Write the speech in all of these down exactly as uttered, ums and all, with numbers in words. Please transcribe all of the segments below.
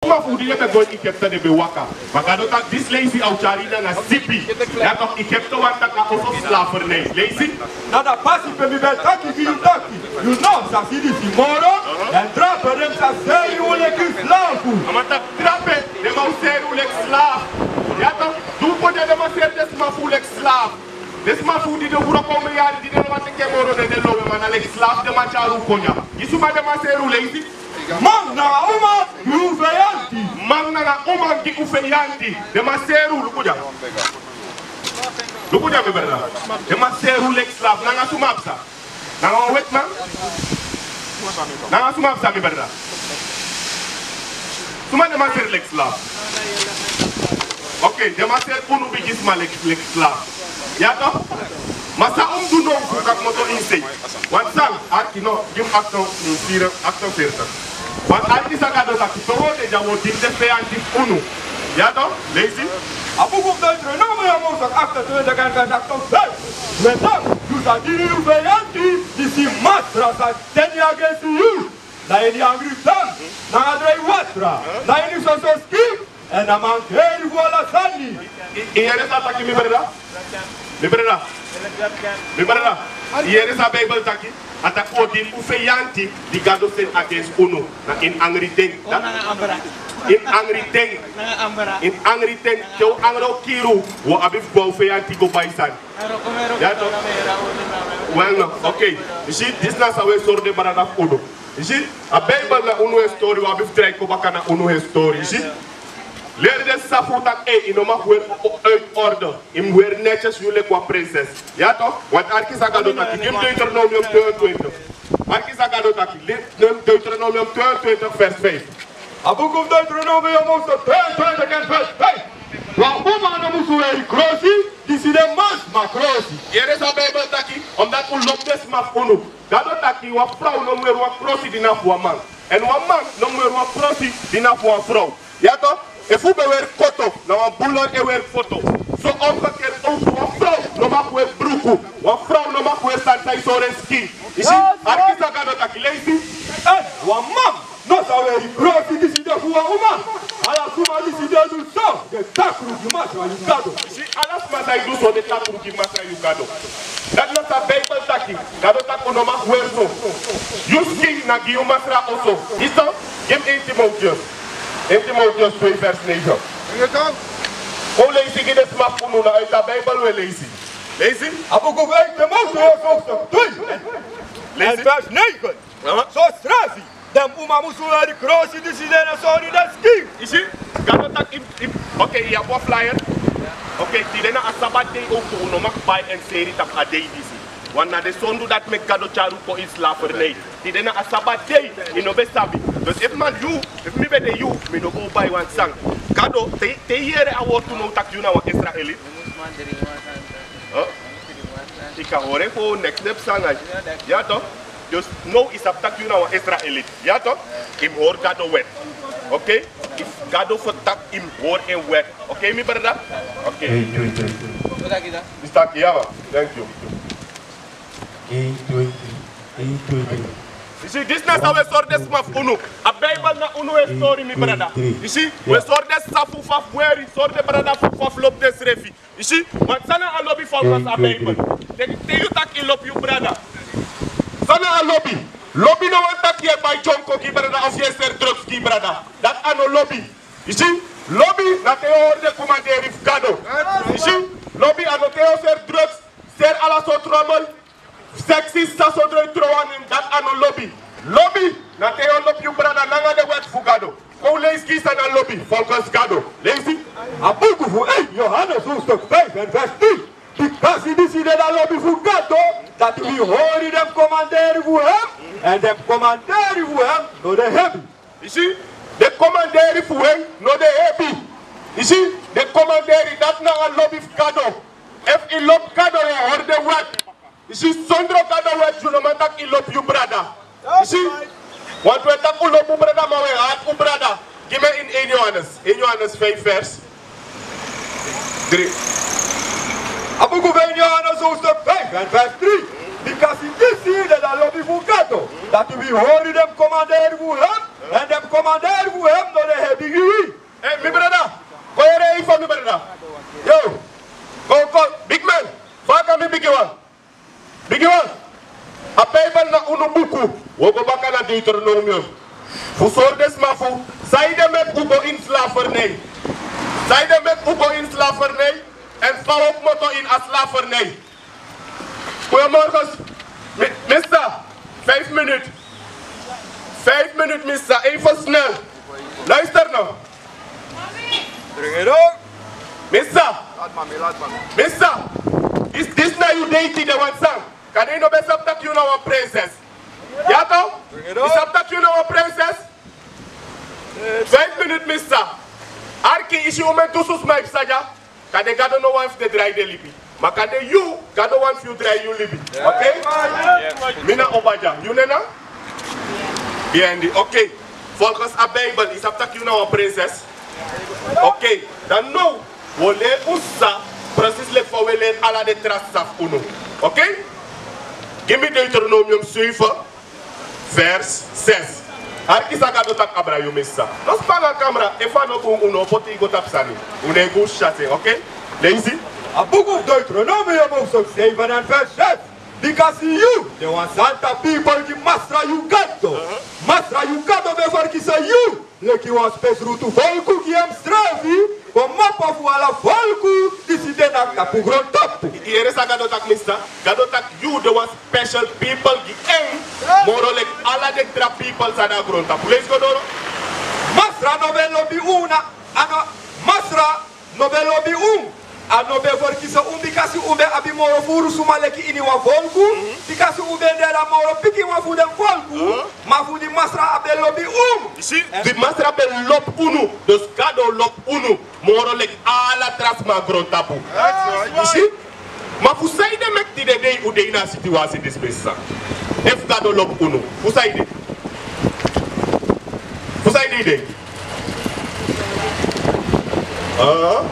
Sma fu unu di den ben go ini Egipte, den ben waka. Ma Gado taki disi leisi a o tyari yu nanga sipi. Ya toch, Egipte wani taki a oso fu slavernij. Leisi. Na a pasi pe mi ben taki gi yu taki, yu no sa si disi moro, èn drape den sa seri yu leki slafu. A man taki drape, den man o seri yu leki slafu. Ya toch, di un poti den man seri den sma fu unu leki slafu. Den sma fu unu di den wroko omeni yari, di den no man teki moro, den de lowe, ma na leki slafu den man tyari unu kon dya. Gi suma den man seri unu, leisi. Man nanga uma gi un feyanti. Man nanga uma gi un feyanti. Den man seri unu, luku dya. Luku dya, mi brada. Den man seri unu leki slafu. Nanga suma a psa? Nanga wan wetiman? Nanga suma a psa, mi brada? Suma den man seri leki slafu? Ok, den man seri unu bigisma leki, leki slafu. Ya toch? Ma san un mus du now fu kan komoto ini sei? Wan sani, arki no, gi mi akto, mi firi akto firi. Wan arki san Gado taki, te un o de dya, un o dini den feyanti fu unu. Ya toch? Leisi. A buku fu Deuteronomium, a Mose akto twenti, kan kan akto firi. We taki, yu sa dini yu feyanti, disi Masra sa seni against yu. Na ini angri san, nanga drai watra, na ini soso ski, èn na mankeri fu ala sani. Yu, yu yere san a taki, mi brada? Mi brada? Mi brada? Yu yere san Bijbel taki? A taki un o dini un feyanti di Gado seni against unu. Na ini angri ten. Ini angri ten. Ini angri ten. Te un angri o kiri unu, un o abi fu go a un feyanti go bai sani. Ya toch? Wel no, ok. Yu si, disi na san un e sori den brada fu unu. Yu si, a Bijbel na unu e sori, un abi fu drai kon baka na unu e sori. Yu si, leri den sisa fu unu taki, ei, yu no mag weri uit orde. Yu mus weri netjes, yu leki wan prinses. Ya toch? Want arki san Gado taki, gi mi Deuteronomium tweeëntwintig. Arki san Gado taki, le-, Deuteronomium tweeëntwintig vers vijf. A buku fu Deuteronomium, Mose tweeëntwintig en vers vijf. Wan uma no musu weri krosi, disi de mansma krosi. Yere san Bijbel taki, omdat un lobi den sma fu unu. Gado taki wan frow no mus weri wan krosi di na fu wan man. Èn wan man no mus weri wan krosi di na fu wan frow. Ya toch? Efu un ben weri koto, na wan bulor e weri koto. So omgekeerd ook, wan frow no mag weri bruku. Wan frow no mag weri sani san e sori en skin. Yu si, arki san Gado taki, leisi. Èn wan man no sa weri krosi disi de fu wan uma. Ala suma disi e du so, de takru gi Masra yu Gado. Yu si, ala sma san e du so, de takru gi Masra yu Gado. Dati na san Bijbel taki. Gado taki un no mag weri so. Yu skin na gi yu masra oso. Yu si, gi mi één Timotheus. Eén Timotheus twee vers negen. Kon leisi gi den sma fu unu, na uit a Bijbel un e leisi. Leisi. A buku fu één Timotheus hoofdstuk twee. Leisi. En vers negen. Aha. Sosrefi den uma musu weri krosi disi de na sori den skin. Yu si, Gado taki, yu, yu, ok, yu abi wan flyer. Ok, tide na a Sabbat dei, un no mag bai èn seri tapu a dei disi. Want na den sondu dati meki Gado tyari un kon ini slavernij. Tide na a Sabbat dei, yu no ben sabi. Dus efu man yu, efu mi ben de yu, mi no go bai wan sani. Gado, te, te yu yere a wortu now taki yu na wan Israëliet. Huh? Yu kan hori en fu next next sani. Ya toch? Dus now yu sabi taki yu na wan Israëliet. Ya toch? Yu mus hori Gado wet. Ok? Efu Gado fertaki, yu mus hori en wet. Ok, mi brada? Ok. Hey, twee, twee. Yu taki, ya man. Thank you. Hey, twee, twee. Hey, twee, twee. Yu si, disi na san un e sori den sma fu unu. A Bijbel na unu e sori, mi brada. Yu si, un e sori den sisa fu unu fa fu weri, sori den brada fu unu fa fu lobi densrefi. Yu si, want san na a lobi volgens a Bijbel? Te, te yu taki yu lobi yu brada. San na a lobi? Lobi no wani taki yu e bai dyonko gi brada of yu e seri drugs gi brada. Dati a no lobi. Yu si, lobi na te yu hori den komanderi fu Gado. Yu si, lobi a no te yu seri drugs, seri ala sortu rommel, seksi, sisa, sondro yu tron wan nen, dati a no lobi. Lobi na te yu lobi yu brada nanga den wet fu Gado. Kon leisi san na lobi volgens Gado. Leisi. A buku fu één Johannes hoofdstuk vijf en vers tien. Bikasi disi de a lobi fu Gado, dati wi hori den komanderi fu hem, èn den komanderi fu hem no de hebi. Yu si, den komanderi fu hem no de hebi. Yu si, den komanderi, dati na a lobi fu Gado. Efu yu lobi Gado, yu e hori den wet. Yu si, sondro Gado wet yu no man taki yu lobi yu brada. Yu si, want wi e taki un lobi un brada, ma wi e hati un brada. Gi mi ini één Johannes, één Johannes vijf vers drie. A buku fu één Johannes hoofdstuk vijf en vers drie. Bikasi disi de a lobi fu Gado, dati wi hori den komanderi fu hem, èn den komanderi fu hem no de hebi yu. Deuteronomium. Fu sori den sma fu, sanede meki un go ini slavernij? Sanede meki un go ini slavernij? Èn fa un o kmoto ini a slavernij? Goedemorgen, mi-, mister. Vijf minuten. Vijf minuten, mister. Even snel. Luister nou. Bring it up. Mister. Laat maar, laat maar. Mister. Disi, disi na yu dei tide, want san? Kande yu no ben sabi taki yu na wan prinses. Ya toch? Bring it up. Yu sabi taki yu na wan prinses? Vijf minuten, mister. Arki, yu si un ben tu su sma e psa dya. Kande Gado no wani fu den drai den libi. Ma kande yu, Gado wani fu yu drai yu libi. Oké? Mi na Obadya. Yu nen na? Biyandi. Oké. Volgens a Bijbel, yu sabi taki yu na wan prinses? Oké. Dan now, wi o leri un sisa, precies leki fa wi e leri ala den tra sisa fu unu. Oké? Gi mi Deuteronomium zeven. Vers zes. Arki san Gado taki abra yu, mister. No span a camera, efu a no bun un no o poti yu go tapu sani. Un no e go syati, oké? Leisi. A buku fu Deuteronomium hoofdstuk zeven en vers zes. Bikasi yu de wan santa pipel gi Masra yu Gado. Masra yu Gado ben ferkisi yu leki wan spesrutu folku gi ensrefi komopo fu ala folku disi de na tapu grontapu. Yu yere san Gado taki, mister? Gado taki yu de wan special people gi en, moro leki ala den tra people san de na grontapu. Leisi go doro. Masra no ben lobi un, a no, Masra no ben lobi un. A no ben ferkisi un bikasi un ben abi moro furu suma leki ini wan folku, bikasi un ben de na moro pikinwan fu den folku, ma fu di Masra a ben lobi un. Yu si, di Masra ben lobi unu, dus Gado lobi unu moro leki ala tra sma grontapu. Yu si? Ma fu sanede meki tide dei un de ini a situasi disi, mister? Efu Gado lobi unu, fu sanede? Fu sanede yu de? Ah,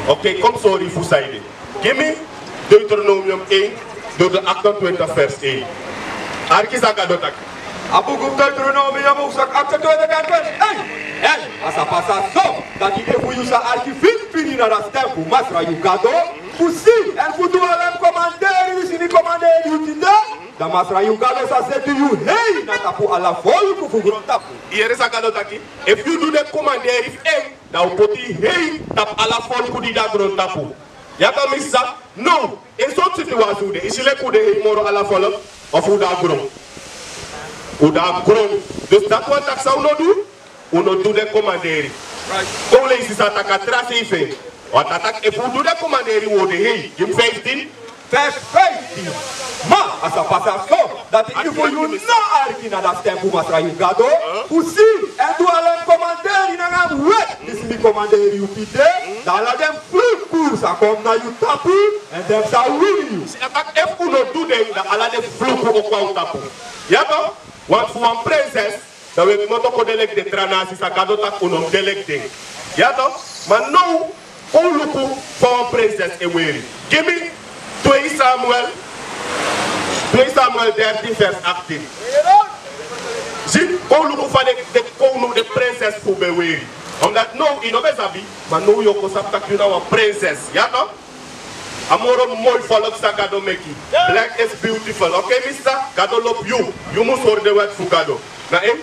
oké, kon mi sori yu fu sanede. Gi mi Deuteronomium één, Deuteronomium achtentwintig vers één. Arki san Gado taki. A buku Deuteronomium hoofdstuk achtentwintig en vers één. Èn a sa pasa so, dati efu yu sa arki finfini na a sten fu Masra yu Gado, fu si èn fu du ala en komanderi disi mi komanderi yu tide, dan Masra yu Gado sa seti yu hei na tapu ala folku fu grontapu. Yu yere san Gado taki? Efu yu du den komanderi fu en, dan un poti yu hei tapu ala folku di de na grontapu. Ya kan, mister? Now, in sortu situasi un de? Yu si leki un de hei moro ala folku, of un de na gron? Un de na gron. Dus dati wani taki san un no du? Un no du den komanderi. Right. Kon un leisi san a taki a tra sei fu en. Want a taki efu un du den komanderi un o de hei. Gi mi vijftien. Vers vijftien. Ma a sa pasa so, dati efu yu no arki na a sten fu Masra yu Gado, fu si èn du ala en komanderi nanga en wet disi mi komanderi yu tide, dan ala den fluku sa kon na yu tapu, èn den sa wini yu. Si, a taki efu un no du den, dan ala den fluku o kon na un tapu. Ya toch? Want fu wan prinses, dan un e kmoto kon de leki den tra nâsi san Gado taki un no mus de leki den. Ya toch? Ma now, kon un luku fa wan prinses e weri. Gi mi twee Samuel, twee Samuel dertien vers achttien. Si, kon un luku fa den, den kownu, den prinses fu ben weri. Omdat now yu no ben sabi, ma now yu o kon sabi taki yu na wan prinses. Ya toch? A moro moi folku san Gado meki. Black is beautiful. Oké, mister? Gado lobi yu. Yu mus hori den wet fu Gado. Na en?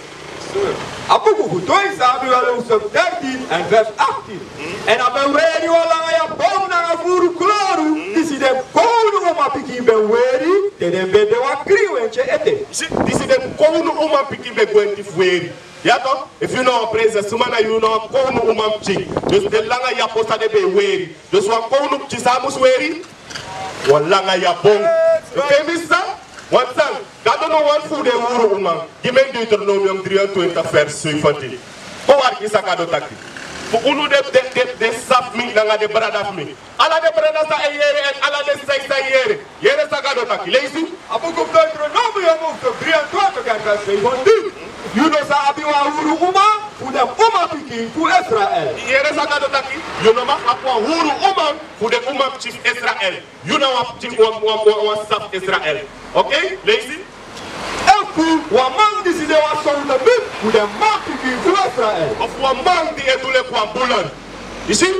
A buku fu twee Samuel hoofdstuk dertien en vers achttien. Èn a ben weri wan langa yapon nanga furu kloru, disi den kownu umapikin ben weri te den ben de wan krin wentye ete. Si, disi den kownu umapikin ben gwenti fu weri. Ya toch? Efu yu na wan prinses, suma na yu? Na wan kownu umapikin. Dus den langa yapon san den ben weri. Dus wan kownu pikin san a mus weri? Wan langa yapon. Oké, mister? Want san, Gado no wani fu den huru uman. Gi mi Deuteronomium drieëntwintig vers zeventien. Kon un arki san Gado taki. Fu unu den, den, den, den sisa fu mi nanga den brada fu mi. Ala den brada san e yere èn ala den sisa san e yere. Yere san Gado taki. Leisi. A buku fu Deuteronomium hoofdstuk drieëntwintig en vers zeventien. Yu no sa abi wan huru uman fu den umapikin fu Israel. Yere san Gado taki. Yu no mag abi wan huru uman fu den umapikin fu Israel. Yu na wan pikin, wan, wan, wan, wan sisa fu Israel. Oké? Leisi. Efu wan man disi de wan soldemit fu den manpikin fu Israel. Of wan man di e du leki wan buler. Yu si?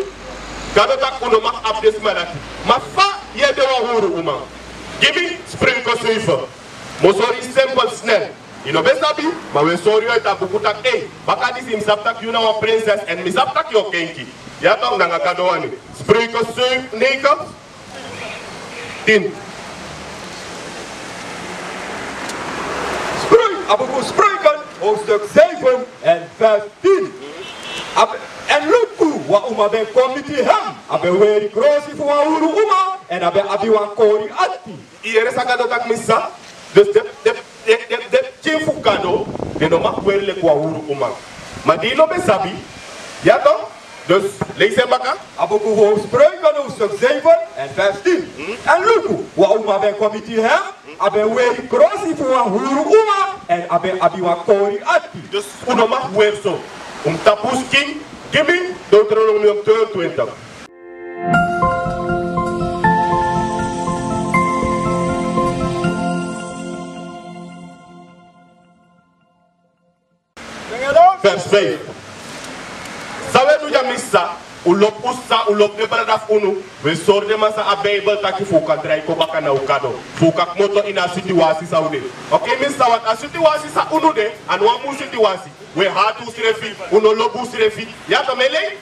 Gado taki un no mag abi den sma dati. Ma fa yu e de wan huru uman? Gi mi Spreuken zeven. Mi o sori yu simpel, snel. Yu no ben sabi, ma wi e sori yu ete a buku taki, ei, baka disi mi sabi taki yu na wan prinses, èn mi sabi taki yu o kenki. Ya toch, nanga Gado wani. Spreuken zeven, negen, tien. Spreuk, a buku Spreuken, hoofdstuk zeven en vers tien. A be-, èn luku, wan uma ben kon miti hem, a ben weri krosi fu wan huru uma, èn a ben abi wan kori ati. Yu yere san Gado taki, mi sisa? Dus den, den, den, den, den pikin fu Gado, den no mag weri leki wan huru uma. Ma di yu no ben sabi, ya toch? Dus, leisi en baka. A buku fu Spreuken, hoofdstuk zeven en vers tien. Èn luku, wan uma ben kon miti hem, a ben weri krosi fu wan huru uma, èn a ben abi wan kori ati. Dus, un no mag weri so. Un tapu skin, gi mi Deuteronomium tweeëntwintig. Vers vijf. San wi e du dya, mi sisa? Un lobi un sisa, un lobi den brada fu unu. Wi e sori den man san a Bijbel taki fu un kan drai kon baka na un Gado. Fu un kan komoto ini a situasi san un de. Oké, mi sisa, want a situasi san unu de, a no wan bun situasi. Wi e hati unsrefi, un no lobi unsrefi. Ya toch, mi e lei?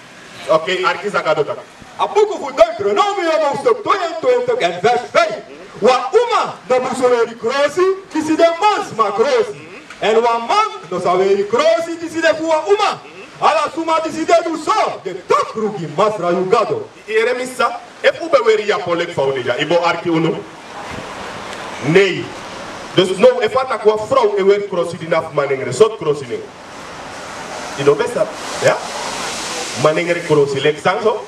Oké, arki san Gado taki. A buku fu Deuteronomium, hoofdstuk tweeëntwintig en vers vijf. Wan uma no musu weri krosi disi de mansma krosi. Èn wan man no sa weri krosi disi de fu wan uma. Ala suma disi de du so, de takru gi Masra yu Gado. Yu yere, mi sisa, efu un ben weri yapon leki fa un de dya, yu bo arki unu? Nei. Dus now, efu a taki wan frow e weri krosi di na fu manengre, sortu krosi nen? Yu no ben sabi, ya? Manengre krosi, leki san so?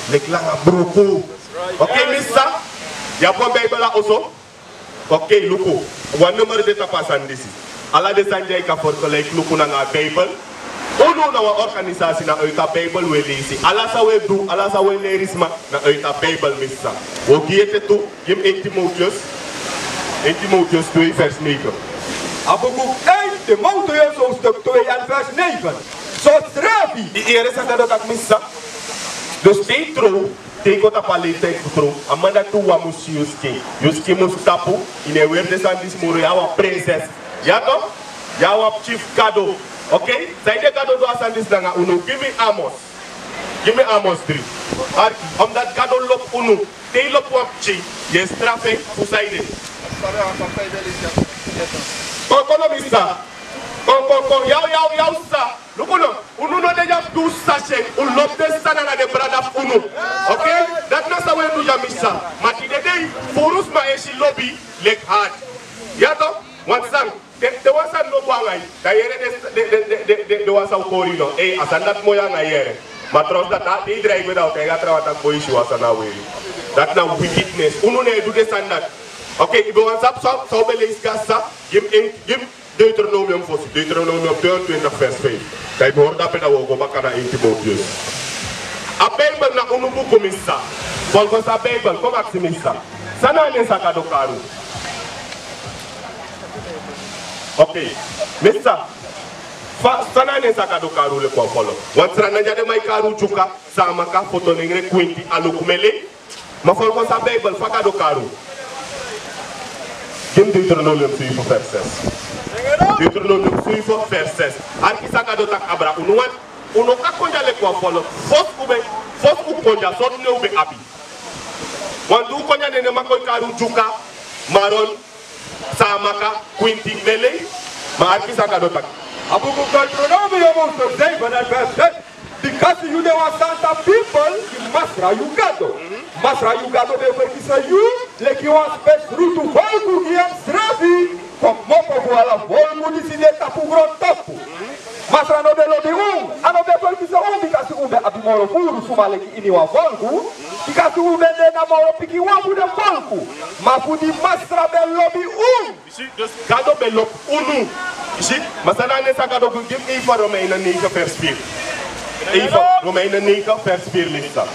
Leki langa bruku. Oké, mi sisa, yu abi wan Bijbel na oso? Oké, luku. Wan nummer de tapu a sani disi. Ala den sani di yu kan vergelijk, luku nanga a Bijbel. Unu na wan organisasi, na uit a Bijbel wi e leisi. Ala san wi e du, ala san wi e leri sma, na uit a Bijbel, mi sisa. Wi o gi ete tu, gi mi één Timotheus. Één Timotheus twee vers negen. A buku één Timotheus hoofdstuk twee en vers negen. Sosrefi. Yu yere san Gado taki, mi sisa? Dus te yu trow, te yu kon tapu a leeftijd fu trow, a man dati tu wan musu si yu skin. Yu skin musu tapu, yu no e weri den sani disi moro, yu na wan prinses. Ya toch? Yu na wan pikin fu Gado. Oké? Saide Gado du a sani disi nanga unu? Gi mi Amos. Gi mi Amos drie. Arki, omdat Gado lobi unu. Te yu lobi wan pikin, yu e strafu en fu saide? Kon, kon no, mi sisa. Kon, kon, kon. Yaw, yaw, yaw, sisa. Luku no, unu no de dya fu du sisa syen, un lobi den sisa nanga den brada fu unu. Oké? Dati na san wi e du dya, mi sisa. Ma tide dei, furu sma e si lobi leki hati. Ya toch? Wan sani, te, te wan sani no bun nanga yu, dan yu yere den, den, den wan san un kori, no? Ei, a sani dati moi nanga yu, yere. Ma trouwens dati, te yu drai gwe, dan un taigi a trawan taki boi, si wan sani na weri. Dati na wickedness. Unu no e du den sani dati. Oké, yu ben wani sabi san, san un ben leisi, sisa? Gi mi één, gi mi Deuteronomium fosi, Deuteronomium tweeëntwintig vers vijf. Dan yu ben hori dape, dan wi o go baka na één Timotheus. A Bijbel na unu buku, mi sisa. Volgens a Bijbel, kon aksi mi sisa. San na a nen san Gado kari unu? Oké. Mi sisa. Fa, san na a nen san Gado kari unu leki wan folo? Want sran na dya den man e kari unu Dyuka, Saamaka, Fotonengre, Kwinti, Aluku, Melei. Ma volgens a Bijbel, fa Gado kari unu? Gi mi Deuteronomium zeven vers zes. Deuteronomium zeven vers zes. Arki san Gado taki abra. Unu wani, unu kan kon dya leki wan folo. Fosi un ben, fosi un kon dya, sortu nen un ben abi? Want di un kon dya, den man kon e kari unu Dyuka, Maron, Saamaka, Kwinti, Melei. Ma arki san Gado taki. A buku Deuteronomium zeven en vers zes. Bikasi yu de wan santa pipel gi Masra yu Gado. Masra yu Gado ben ferkisi yu leki wan spesrutu folku gi ensrefi, komopo fu ala folku disi de tapu grontapu. Masra no ben lobi unu, a no ben ferkisi unu bikasi un ben abi moro furu suma leki ini wan folku, bikasi un ben de na moro pikinwan fu den folku. Ma fu di Masra ben lobi unu. Yu si, dus Gado ben lobi unu. Yu si, ma san na a nen san Gado gi unu? Gi mi één Romeinen negen vers vier. Één Romeinen negen vers vier, mi sisa.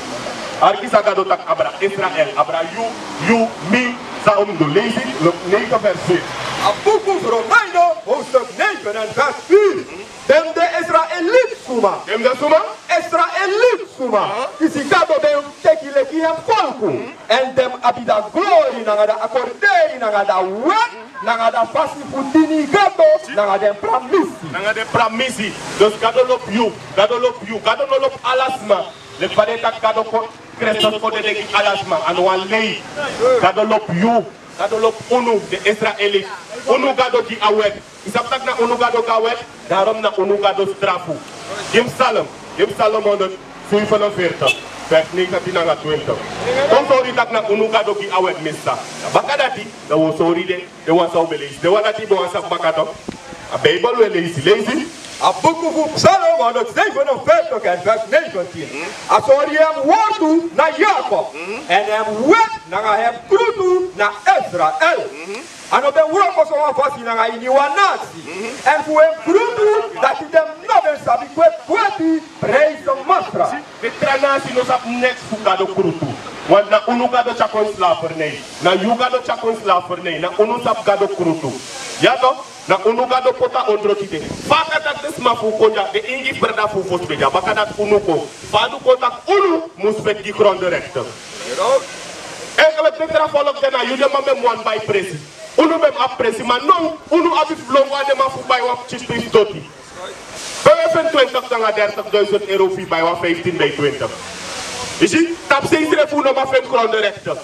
Arki san Gado taki abra Israel, abra yu, yu, mi, san un mus du. Leisi, negen vers vier. A buku fu Romeinen, hoofdstuk negen en vers vier. Den de Israeliti suma. Den de suma? Israeliti suma. Aha. Disi Gado ben teki leki Yu folku, èn den abi a glori nanga a korderi nanga a wet nanga a fasi fu dini Gado nanga den pramisi. Nanga den pramisi. Dus Gado lobi yu, Gado lobi yu, Gado no lobi ala sma. Leki fa den taki Gado kon, Kristus kon dede gi ala sma, a no wan lei. Gado lobi yu, Gado lobi unu, den Israeliti. Unu Gado gi a wet. Yu sabi taki na unu Gado gi a wet, daarom na unu Gado strafu. Gi mi Psalm, gi mi Psalm honderd zevenenveertig, vers negentien nanga twintig. Kon sori taki na unu Gado gi a wet, mi sa. Baka dati, dan wi o sori den, den wan san un ben leisi. Den wan dati ben wan sabi baka toch. A Bijbel wi e leisi, leisi. A buku fu Psalm honderd zevenenveertig en vers negentien. A sori en wortu na Jakob. Èn en wet nanga en krutu na Israel. A no ben wroko so wan fasi nanga ini wan nasi. Èn fu en krutu dati den no ben sabi kweti kweti, prijs Masra. Den tra nasi no sabi neks fu Gado krutu. Want na unu Gado tyari kon slavernij. Na yu Gado tyari kon slavernij. Na unu sabi Gado krutu. Ya toch? Na unu Gado poti a ondro tide. Fa a kan taki den sma fu un kon dya, den ingi fu brada fu un fosi ben dya. Baka dati unu kon. Fa a du kon taki unu mus feti gi grondenrechten. Enke den tra folku de, na yu den man ben mus wani bai presi. Unu ben mus abi presi, ma now unu abi fu lon go na den man fu bai wan pikin presi doti. Pe wi e feni twintig nanga dertig duizend euro fu bai wan vijftien bij twintig. Yu si, tapusei srefi un no man feni grondenrechten.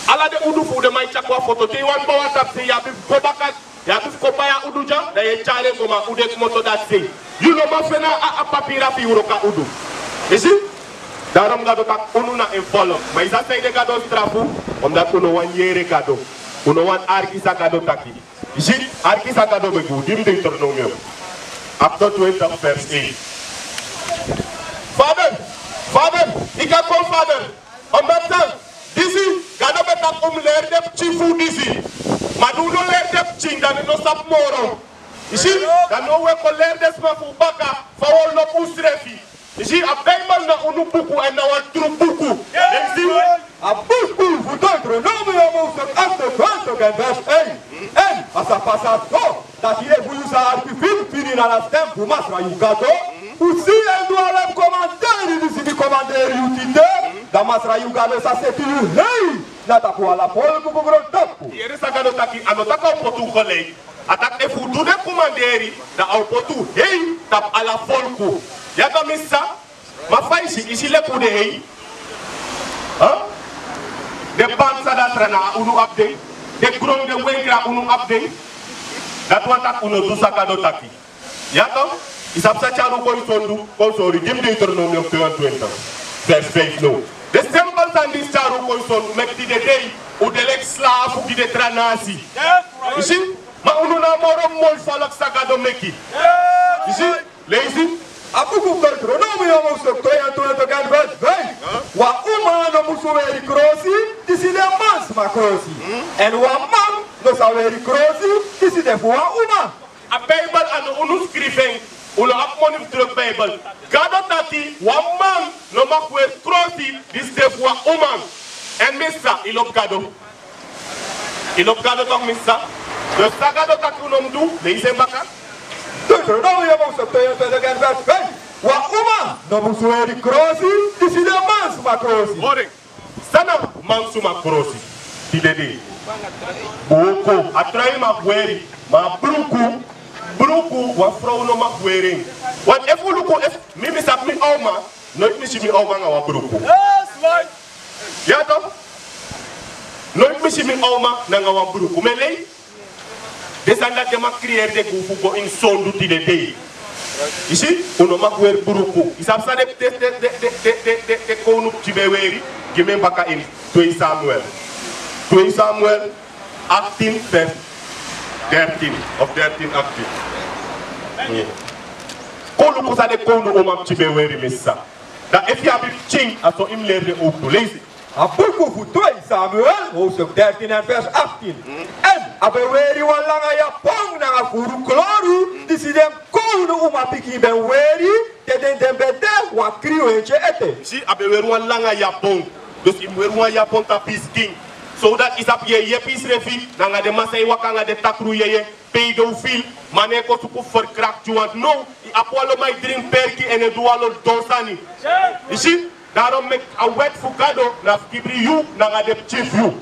Ala den udu fu un den man e tyari kon na foto. Te yu wani bai wan tapusei, yu abi fu go baka, yu abi fu go bai a udu dya, dan yu e tyari en go, ma a udu e komoto dati sei. Yu no man feni a, a papira fu yu wroko a udu. Yu si? Daarom Gado taki unu na en folku. Ma yu sabi sanede Gado o strafu? Omdat un no wani yere Gado. Un no wani arki san Gado taki. Yu si, arki san Gado ben gi un. Gi mi Deuteronomium achtentwintig vers één. Vader, vader, yu kan kon, vader. Omdat disi, Gado ben taki un mus leri den pikin fu un disi. Ma di un no leri den pikin, dan den no sabi moro. Yu si, dan now un e kon leri den sma fu un baka fa un o lobi unsrefi. Yu si, a Bijbel na unu buku èn na wan tru buku. Yu si? A buku fu Deuteronomium hoofdstuk achtentwintig en vers één. Èn a sa pasa so, dati efu yu sa arki finfini na a stem fu Masra yu Gado, fu si èn du ala en komanderi disi mi komanderi yu tide, dan Masra yu Gado sa seti yu hei na tapu ala folku fu grontapu. Yere san Gado taki, a no taki a o poti un gelijk. A taki efu un du den komanderi, dan a o poti un hei tapu ala folku. Ya toch, mi sa, ma fa yu si, yu si leki un de hei? Huh? Den band san de a tra, na unu abi den. Den gron, den wenkri, na unu abi den. Dati wani taki un no du san Gado taki. Ya toch? Yu sabi san tyari un kon ini sondu? Kon sori, gi mi Deuteronomium tweeëntwintig, vers vijf now. Den simpel sani disi tyari un kon ini sondu, meki tide dei un de leki slafu gi den tra nasi. Yu si? Ma unu na a moro moi folku san Gado meki. Yu si? Leisi. A buku fu Deuteronomium hoofdstuk tweeëntwintig en vers vijf. Wan uma no musu weri krosi disi de mansma krosi. Èn wan man no sa weri krosi disi de fu wan uma. A Bijbel a no unu skrifi en. Un no abi moni fu druk Bijbel. Gado taki wan man no mag weri krosi disi de fu wan uma. Èn mi sa, yu lobi Gado. Yu lobi Gado toch, mi sa? Dus san Gado taki un no mus du, leisi en baka. Deuteronomium hoofdstuk tweeëntwintig en vers vijf. Wan uma no musu weri krosi disi de mansma krosi. Hori. San na mansma krosi? Tide dei. Bruku. A trawan mag weri. Ma bruku, bruku, wan frow no mag weri en. Want efu un luku, efu mi, mi sabi mi oma, noiti mi si mi oma nanga wan bruku. Ya toch? Noiti mi si mi oma nanga wan bruku. Mi e lei. Den sani dati den man kriyeri den gi un fu go ini sondu tide dei. Yu si, un no mag weri bruku. Yu sabi san den, den, den kownu pikin ben weri? Gi mi en baka ini twee Samuel. Twee Samuel achttien vers dertien of dertien achttien. Kon luku san den kownu uma pikin ben weri, mi sa. Dan efu yu abi pikin, a so yu mus leri den owktu. Leisi. A buku fu twee Samuel, hoofdstuk dertien en vers achttien. Èn a ben weri wan langa yapon nanga furu kloru, disi den kownu uma pikin ben weri, te den, den ben de wan kriwentye ete. Si, a ben weri wan langa yapon. Dus yu mus weri wan yapon tapu yu skin. Zodat yu sabi yu e yepi yusrefi, nanga den man san e waka nanga den takru yeye, pedofil, man e kon suku fu ferkrakti yu, want now yu abi wan lobi e dringi perki èn e du wan lobi don sani. Yu si? Daarom meki a wet fu Gado na fu kibri yu nanga den pikin fu yu.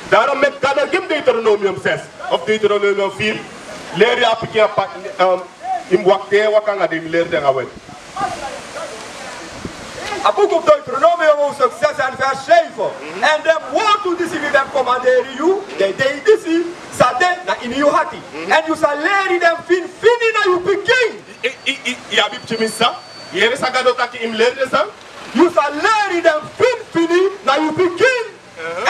Daarom meki Gado gi mi Deuteronomium zes of Deuteronomium vier. Leri a pikin a pa-, um, yu mus waka te, waka nanga den, yu mus leri den a wet. A buku Deuteronomium hoofdstuk zes en vers zeven. En den wortu disi mi ben komanderi yu den dei disi sa de na ini yu ati. En yu sa leri den finfini na yu pikin. I, i, i, i abi pikin, mi sa. Yere san Gado taki, yu mus leri den san. Yu sa leri den finfini na yu pikin.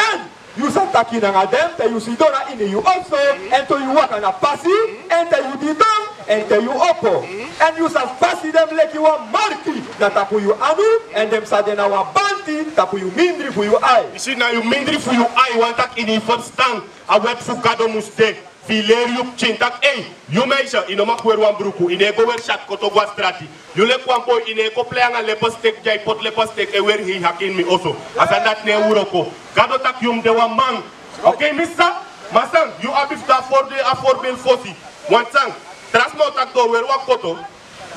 En yu sa taki nanga den te yu sidon na ini yu oso, en te yu waka na pasi, en te yu didon, en te yu opo. En yu sa fasi den leki wan marki na tapu yu anu, en den sa de na wan banti tapu yu mindri fu yu ai. Yu si, na yu mindri fu yu ai, wani taki ini yu ferstan, a wet fu Gado mus de. Fu yu leri yu pikin taki, ei, yu meisje, yu no mag weri wan bruku, yu no e go weri syatu koto go a strati. Yu leki wan boi, yu no e go prei nanga lepelsteek, di a e poti lepelsteek e weri hei haki ini mi oso. A sani dati no e wroko. Gado taki yu mus de wan man. Okei, mi sa, ma san, yu abi fu du a voorbeeld, a voorbeeld fosi. Wan sani, tra sma o taki den o weri wan koto,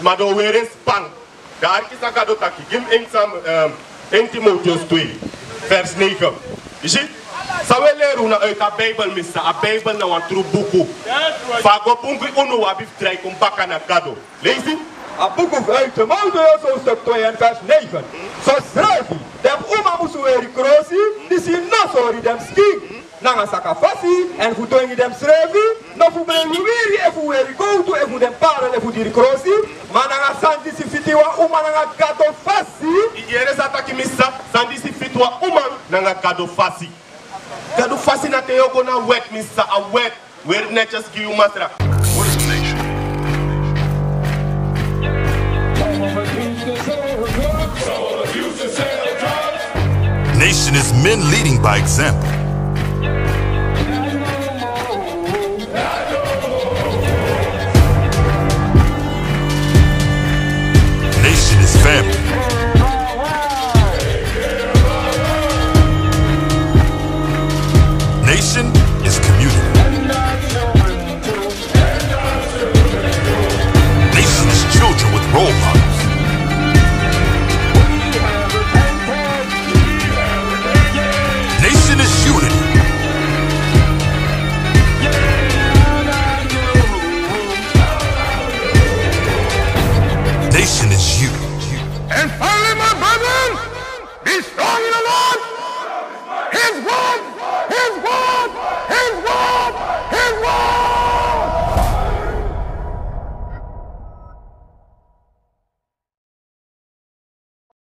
ma den o weri en span. Dan arki san Gado taki, gi mi één Sam-, ehm, één Timotheus twee, vers negen. Yu si, san wi e leri unu uit a Bijbel, mi sa, a Bijbel na wan tru buku. Fa a go bun gi unu, wi abi fu drai kon baka na Gado. Leisi. A buku fu één Timotheus hoofdstuk twee en vers negen. Sosrefi den fu unu musu weri krosi disi no sori den skin nanga saka fasi, èn fu twengi densrefi, no fu brei wiwiri efu weri gowtu efu den parel efu diri krosi, ma nanga sani disi fiti wan uma nanga Gado fasi. Yu yere san a taki, mi sa, sani disi fiti wan uma nanga Gado fasi. Gado fasi na te yu o go na wet, mi sa, a wet. Weri netjes gi yu masra. What is a nation? Nation is men leading by example. Nation is family.